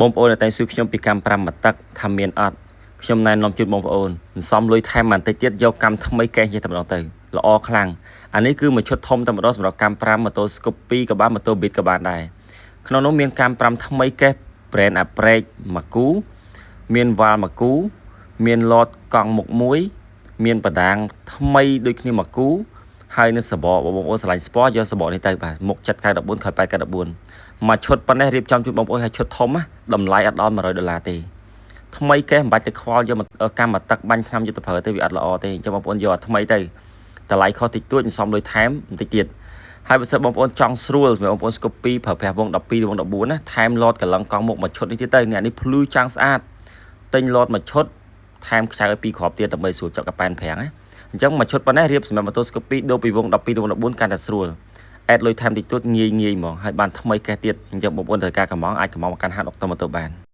បងប្អូនដែលតែងសួរខ្ញុំពីកម្ម5មួយទឹកថាមានអត់ខ្ញុំណែនាំជូនបងប្អូនសន្សំលុយថែមបន្តិចទៀតយកកម្មថ្មីកេះនិយាយតែម្ដងទៅល្អខ្លាំងអានេះគឺមួយឈុតធំតែម្ដងសម្រាប់កម្ម5ម៉ូតូ Scoopy ក៏បានម៉ូតូ Beat ក៏បានដែរក្នុងនោះមានកម្ម5ថ្មីកេះ brand Aprec មួយគូមានវ៉ាល់មួយគូមានឡតកង់មុខមួយមានបដាងថ្មីដូចគ្នាមួយគូហើយនៅសបកបងប្អូនស្រឡាញ់ sport យកសបកនេះទៅបាទមុខ7 94ក្រោយ8 94មួយឈុតប៉ុណ្ណេះរៀបចំជូនបងប្អូនឲ្យឈុតធំណាតម្លៃអត់ដល់100ដុល្លារទេថ្មីកេះមិនបាច់ទៅខ្វល់យកមកកម្មមកទឹកបាញ់ថ្នាំយកទៅប្រើទេវាអត់ល្អទេអញ្ចឹងបងប្អូនយកអាថ្មីទៅតម្លៃខុសតិចតួចសន្សំលុយថែមបន្តិចទៀតហើយបើសិនបងប្អូនចង់ស្រួលសម្រាប់បងប្អូន Scoopy ប្រើប្រាស់វង12វង14ណាថែមឡតកលឹងកង់មុខមួយឈុតនេះទៀតទៅអ្នកនេះភ្លឺចាំងស្អាតទិញឡតមួយឈុតថែមខ្ចៅឲ្យពីរគ្រាប់ទៀតដើម្បីស្រួលចុកកប៉ែនប្រាំងណាអញ្ចឹងមួយឈុតប៉ុណ្ណេះរៀបសម្រាប់ម៉ូតូ Scoopy ដូរពីវង12ទៅវង14កាន់តែស្រួលអេតលុយថែមតិចតួចងាយងាយហ្មងហើយបានថ្មីកេះទៀតអញ្ចឹងបងប្អូនត្រូវការកំងអាចកំងមកកាន់ហាងដុកតម៉ូតូបាន។